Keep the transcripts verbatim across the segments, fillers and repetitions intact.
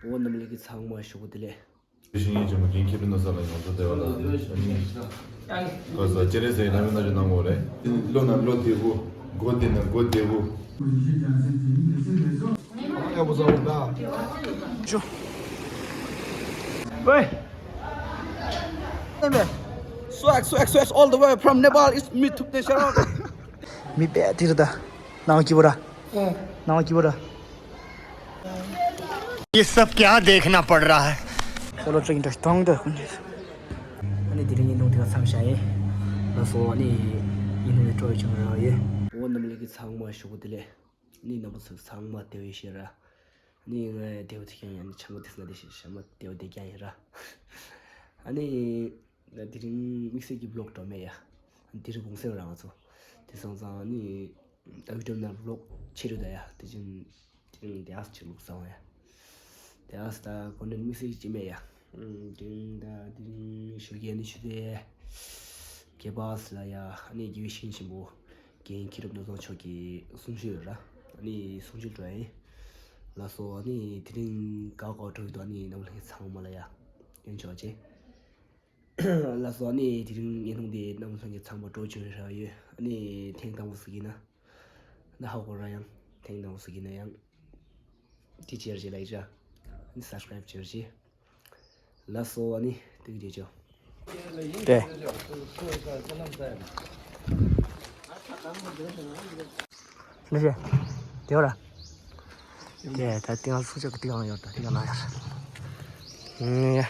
འོ་རྣམ་ལྷན་རྒྱས་ཚང་མ་ཞུ་གི་དེ་ལས། བཤེས་གཉེན་ཆེན་མོ་རྒན་མཁས་གྲུབ་རྣམ་གསུམ་ལ་ཡོངས་སུ་བདེ་བ་དང་། ཁོ་ཚོ་སྤྱན་རས་གཟིགས་རྣམ་པའི་རྣམ་འཕྲུལ་གནང་དགོས་རེད། བློ་ན་བློ་བདེ་པོ། མགོ་བདེ་ན་མགོ་བདེ་པོ། ཨ་བོ་ཟ་འོ་ད། ཅོ། ཝེ། Swag, swag, swag all the way from Nepal. It's me, Thupten Sharma. མི་པད་དིར་ད། ནང་གི་བོ་ར། ནང་གི་བོ་ར། ये सब क्या देखना पड़ रहा है? ཁོ་ལོ་ཅིག་འདྲ་སྟོང་དུ་ཁུན། ཨ་ནི་དེ་རིང་ཉིན་ཐུང་དེ་ག་ཚང་ཤ་ཡིན། ལགས་སོ། ཨ་ནི་ཉིན་ཐུང་དེ་སྤྲོ་བའི་ཆུང་ར་ཡོད། འོ་རྣམ་ལྷན་རྒྱས་ཚང་མ་ཞུ་གི་དེ་ལས། ཨ་ནི་རྣམ་པ་ཚོ་ཚང་མ་བདེ་བའི་ཤེས་ར། ཨ་ནི་ང་བདེ་བ་དེ་ཀྱང་ཡང་ཆང་མ་དེ་སྔ་དེ་ཤེས་ཤ་མ་བདེ་བ་དེ་ཀྱང་ཡིན་ར། ཨ་ནི་དེ་རིང་དམིགས་བསལ་གྱི་བློག་འགྲོ་མེད་ཡ། དེ་རིང་གུང་སེང་རང་ཚོ་དེ་སང་ཙང་ཨ་ནི། ཨ་བི་ཀྲམ་ནང་ལོག་ཆེ་རུ་ད་ཡ། དེ་བཞིན་དེ་རིང་དེ་ཨ་ཆེ་ལུགས་བཟང་བ་ཡ། དེ་ཨ་ད་ཀོན་ཊེན་ཊི་དམིགས་བསལ་ཅི་མེད་ཡ། དེ་རིང་ད་དེ་རིང་ཞུ་རྒྱུ་ནི་ཞུ་དེ། རྒྱལ་པོ་ཨ་ལ་ཡ། ཨ་ནི་དགེ་བའི་བཤེས་གཉེན་ཆེན་པོ་རྒན་མཁས་གྲུབ་རྣམ་གསུམ་མཆོག་གི་གསུང་ཆོས་ཡོད་ར། ཨ་ནི་གསུང་ཆོས་འགྲོ་ཡ་ཡིན། ལགས་སོ། ཨ་ནི་དེ་རིང་ག་ག་འགྲོ་གི་འདུག་ཨ་ནི་རྣམ་པ་ལྷན་རྒྱས་ཚང་མ་ལ་ཡ། ཡོན་ཆོག་ཅེ། ལགས་སོ། ཨ་ནི་དེ་རིང་བརྙན་ཐུང་འདི་རྣམ་པ་ཚང་གི་ཚང་མ་སྤྲོ་བྱུང་ར་ཡོད། ཨ་ནི་ཐེངས་དང་པོ་ཟིག་ཡིན་ན། ཨ་ནི་ཧ་གོ་ར་ཡང་ཐེངས་དང་པོ་ཟིག་ཡིན་ན་ཡང་། དེ་ཅེར་ཅེ་ལ་ཡི་ཅ། ཨ་ནི་སབ་སི་ཀ་རེབ་ཅེར་ཅེ། ལགས་སོ། ཨ་ནི་དེ་གི་ཅེ་ཅོ། དེ། ལེ་ཤེ། དེ་བ་ར། དེ་ད་ཏིང་ལ་སུ་ཅག་གི་ཏིང་ལ་ཡོད་ད་ཏིང་ལ་ཡར། ཨུམ། ཡ།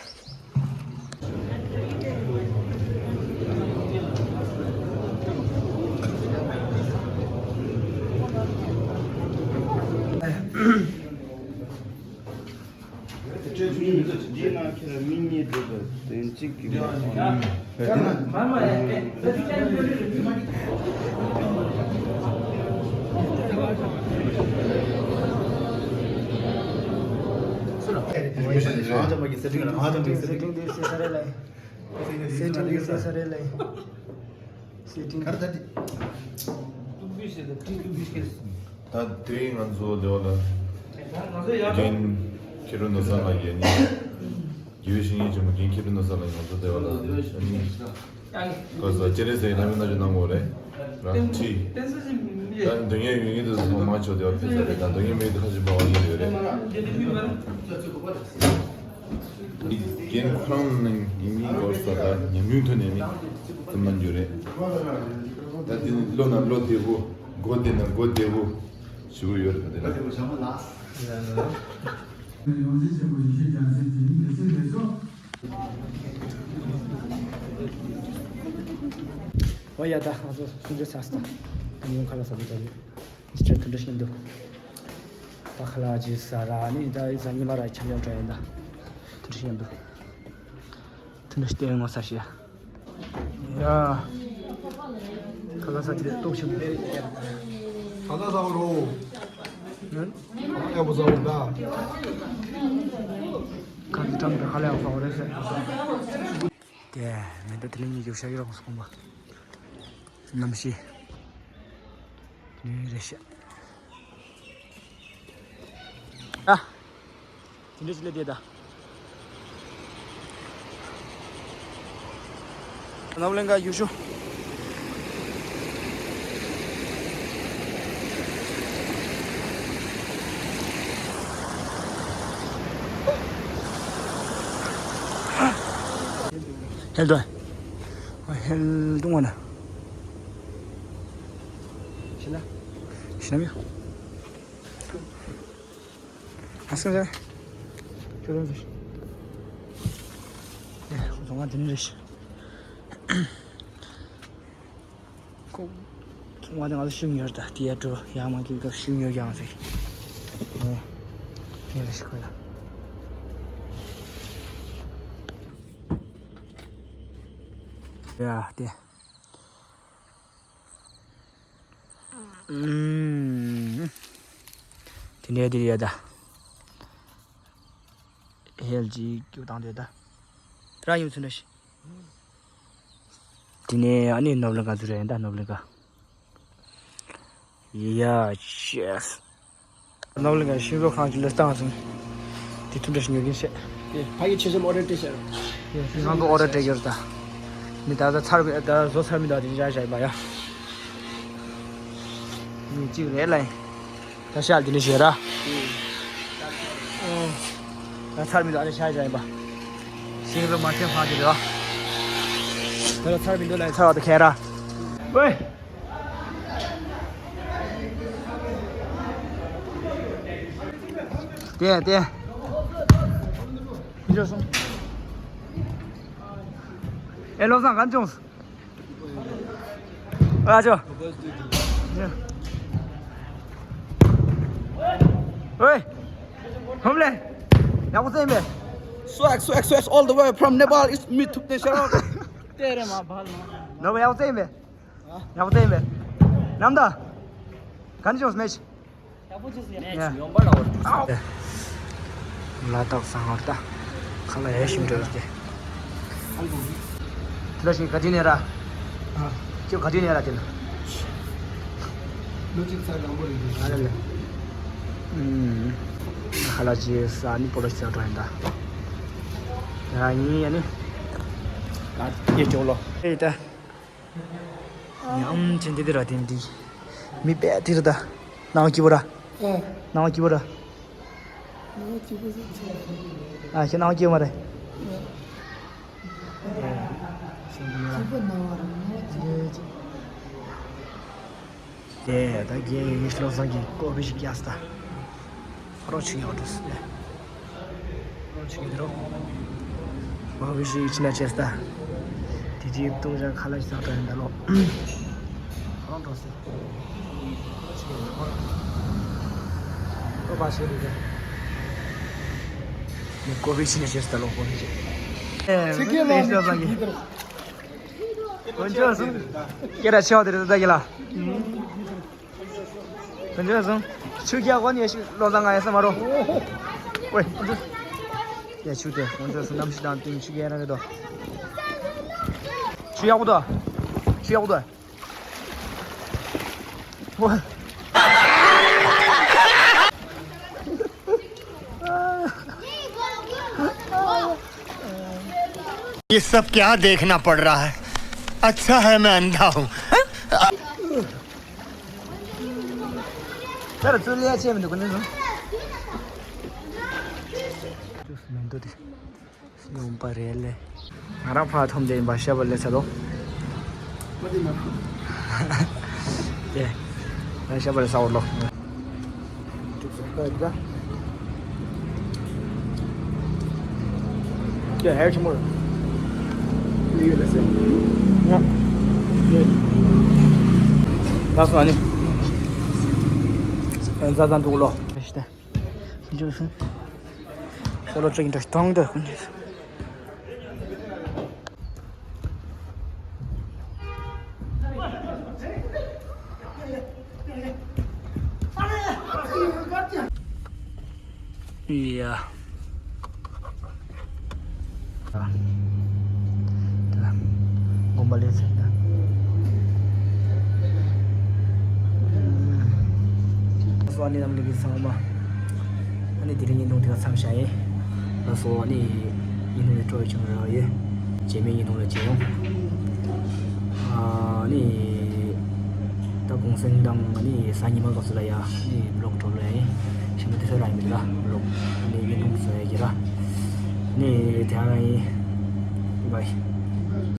འདི་ན་ཁྱེད་རང་མི་གཉིས་འགྲོ་དང་དོན་གཅིག་གི་མ་སོང་ན། ད་དེ་ང་ཚོ་ལེའོ་ལ་རྒན་མཁས་གྲུབ་རྣམ་གསུམ་ལགས་ཀྱིས་ནི། དགེ་བའི་བཤེས་གཉེན་ཆེན་མོ་རྒན་མཁས་གྲུབ་རྣམ་གསུམ་ལགས་ཀྱིས་ང་ཚོ་བདེ་བ་ལ་ནི། ཁོ་ཚོ་སྤྱན་རས་གཟིགས་རྣམ་པའི་རྣམ་འཕྲུལ་གནང་དགོས་རེད། རང་ཁྲིད། ད་འདོད་མཁན་ཡོད་མཁན་དེ་ཚོ་ཚང་མ་ཆོག་བདེ་བ་ཕེབས་ས་རེད། ད་འདོད་མཁན་མེད་དེ་ཁ་ཅིག་འབའ་བ་ཡིན་ཡོད་རེད། རྒན་ཁོ་རང་ནི་ཡིན་མིན་སྐོར་ས་ད་ཉམས་མྱོང་ཐོན་ནས་ནི་ཙམ་མ་འགྱུར་རེད། ད་དེ་ནི་བློ་ན་བློ་བདེ་པོ། མགོ་བདེ་ན་མགོ་བདེ་པོ་ཞུ་གི་ཡོད་རེད་དེ་ལ། ཡོངས་འཛིན་ཆེན་པོ་ཡེ་ཤེས་རྒྱལ་མཚན་དེ་ཉིད་ལས་ཚིག་ལས་སོ། ཨོ་ཡ་ད་ང་ཚོ་གསུང་ཆོས་ཚར་སོང་། ད་ཉིན་ཁ་ལ་ཟ་འདི་ད་ནི་འདི་ཆ་དུ་འདྲ་ཤིན་ཏུ། ད་ཁ་ལ་ཇི་ས་ར་ནི་ད་ཡི་ས་ཉི་མ་ར་ཆ་ཡོང་འདྲ་ཡིན་ད། དུ་འདྲ་ཤིན་ཏུ། དུ་འདྲ་ཤིན་ཏུ་ངོ་ས་ཤི་ཡ། ཡ། ཁ་ལ་ས་ཅི་ལྟོགས་ཤིང་། ཁ་ལ་ས་རོ། ཨ་བོ་ས་རོ་ད། ཁ་ལ་ཏྲམ་ཏྲ་ཁ་ལ་ཡང་ས་རོ་རེད་ཟེར། དེ་མེ་འདི་དེ་ལས་ཉིད་ཀྱི་ཤ་ཡོད་རོགས་སོང་པ། ནམ་ཤི། དེ་རེད་ཤག་ཨ། དེ་འདྲ་ཞིག་ལས་དེ་ད། ནོར་གླིང་ག་ཡུལ་ཤུལ། ཧེལ་དོ། ཧེལ་དུང་བ་ན། ཤི་ན། ཤི་ན་མི། ཨ་སེ་རེ། ཁྱོད་རང་ཚོ། ཨེ་ཁོ་ཚོ་ང་དེ་ནི་རེད་ཤི། ཁོ། ཁོ་ང་དང་ང་ཚོ་ཤུགས་ཉོར་ད་དེ་ཡ་འགྲོ་ཡ་མ་ཀི་ཀ་ཤུགས་ཉོར་ཡང་ཟེར། ཨེ། དེ་རེད་ཤི་ཁོ་ཡ། ཡ་དེ། ཨུམ། དེ་ནས་དེ་ཡ་ད། ཧེལ་ཇི་སྐྱུག་བཏང་དེ་ད། ར་ཡུམ་ཚུན་ར་ཤི། དེ་ནས་ཨ་ནི་ནོར་གླིང་ག་ཚུར་ར་ཡིན་ད་ནོར་གླིང་ག། ཡ་ཤེས། ནོར་གླིང་ག་ཤིང་བཟོ་ཁང་གི་ལི་སྟངས་ཟིན། དེ་ཐུགས་འདྲ་ཞིག་ཉོ་གིན་བཤད། དེ་ཕ་གི་ཆེ་ཆེ་མོ་རེ་སྤྲད་ཤག་དེ་ང་ཚོ་ཨོ་ཌར་སྤྲད་ཡོད་རེད་ད། ནི་ད་ལྟ་ཚར་མི་ད་ལྟ་བཟོ་ཚར་མི་འདུག་དེ་བཞག་བཞག་ཡིན་པ་ཡ། ནི་གཅིག་རེད་ལ་ཡིན། ད་ཤག་དེ་ནི་བཞག་ར། ད་ཚར་མི་འདུག་ཨ་ནི་བཞག་བཞག་ཡིན་པ། ཤིང་རུ་མ་ཁྱེར་ཕ་གི་རེད་བ། ད་ལྟ་ཚར་མི་འདུག་ལ་ཡིན་ཚར་བ་ད་ཁྱེར་ར། ཝེ། དེ་དེ། ཁྱེད་ཚོ་སོང་། ཨེ་བློ་བཟང་ག་བྱུང་། ཨ་ཅོ། ཨོའི། ཧོམ་ལེ། ཡག་པོ་བཙལ་ཡིན་པས། Swag, swag, swag all the way from Nepal. It's me, Thupten Sharok. དེ་རེད་མ་བལ་མ། ནོར་བ་ཡག་པོ་བཙལ་ཡིན་པས། ཡག་པོ་བཙལ་ཡིན་པས། ནམ་ད། ག་འདྲ་བྱུང་སོང་མེ་ཆི། ཡག་པོ་བྱུང་སོང་ཡ། ཡ། ཡོང་པ་ལ་བར་དུ། ལ་དྭགས་སང་བར་ད། ཁ་ལ་ཡ་ཞིམ་འགྲོ་ཡོད་དེ། དེ་ལ་ཞིག་ག་དུས་ནས་ར། ཨ། ཁྱོད་ག་དུས་ནས་ར་དེ་ལ། ལོ་གཅིག་ཚར་དང་པོ་རེད་འདུག་ང་ལ་ལ། ཨུམ། ཁ་ལ་ཅི་ས་ནི་པོ་ལ་ཞིག་ཚར་འགྲོ་ཡིན་ད། ཡ་ཡིན་ཡ་ནི། ད་ཡེ་ཅོག་ལོ། ཨེ་ད། ཉམས་ཆེན་དེ་དེ་ར་དེ་འདི། མི་པད་དེ་ར་ད། ནང་སྐྱིད་པོ་ར། ཨ། ནང་སྐྱིད་པོ་ར། ནང་སྐྱིད་པོ་ཟེར་ཆེ། ཨ་ཁྱེད་ནང་སྐྱིད་པོ་མ་རེད། ཨ། སྐྱིད་པོ་ནང་བ་ར་ནང་སྐྱིད་པོ། དེ་ད་རྒན་ཡིན་བློ་བཟང་གིས་ཀོ་བི་ཞིག་བརྒྱབ་སྟ། ཁོ་རང་ཆུ་ཡག་འགྲོ་སྲིད། ཁོ་རང་ཆུ་ཡག་འགྲོ། མ་བི་ཞིག་ཕྱི་ན་བྱས་སྟ། དེ་རྗེས་བཏུང་བཞག་ཁ་ལག་ཞིག་ཟ་འགྲོ་ཡིན་ད་ལོ། ཁོ་རང་འགྲོ་སྲིད། ཁོ་རང་ཆུ་ཡག་འགྲོ། ཁོ་རང་། ཁོ་པ་ཞིག་རེད་དེ། ནི་ཀོ་བི་ཕྱི་ན་བྱས་སྟ་ལོ་ཀོ་བི་ཞིག་ཨེ། ཆི་ཀེ་ལ་ནི་ཆི་ཀེ་ལ། དཀོན་མཆོག་གསུམ། སྐད་གྲགས་ཆེ་བ་དེ་རེད་ད་ཀྱི་ལ། དཀོན་མཆོག་གསུམ། ཆུ་རྒྱག་གོ་ནི་ཞིག་བློ་བཟང་ང་ཡ་ས་མ་རོ། ཝེ། ཡ་ཆུ་དེ་དཀོན་མཆོག་གསུམ་གནམ་གཤིས་དང་བསྟུན་ཆུ་རྒྱག་རང་གི་དོ། ཆུ་ཡག་པོ་དོ། ཆུ་ཡག་པོ་དོ། ཝེ། ये सब क्या देखना पड़ रहा है? अच्छा है मैं अंधा हूँ। ད་ར་ཚུར་ལས་བྱས་མི་འདུག་ག་ནས་བཟུང་། ཡོང་པ་རེད་ལེ། ང་རང་ཕར་འཐོམ་བསྡད་ཡིན་པ་ཤ་བ་ལས་ཚ་དོ། དེ། ང་ཤ་བ་ལས་ཚ་འོར་ལོ། ཡ་ཧེར་ཆི་མོར། ཡ། ད་སོང་ཨ་ནི། ཛ་ཛ་འདུག་ལོ། ཁོ་ལོ་ཅིག་འདྲ་གཏོང་འདོད་ཁོ་ནི། ཡ། ད་དགོན་པ་ལས་ཚེ་ད། སོ་ཨ་ནི་ནམ་ལུགས་ཀྱི་ཚང་མ། ཨ་ནི་དེ་རིང་བརྙན་ཐུང་དེ་ག་མཚམས་བཞག་ཡིན། ལགས་སོ་ཨ་ནི་བརྙན་ཐུང་དེ་སྤྲོ་བའི་བྱུང་ར་ཡོད། རྗེས་མའི་བརྙན་ཐུང་ལ་མཇལ་ཡོང་། ཨ་ནི། ད་གུང་སེང་དང་ཨ་ནི་གཟའ་ཉི་མ་སྐབས་སུ་ལ་ཡ་ཨ་ནི་བི་ལོག་འགྲོ་ལ་ཡ་ཡིན། ཞིམ་པོ་དེ་ཚོ་རག་ཡིན་མི་འདུག་ལ་བི་ལོག་ཨ་ནི་བརྙན་ཐུང་བཟོ་ཡ་གི་ར། ཨ་ནི་དེ་ཡང་ཡིན། བའི་བའི།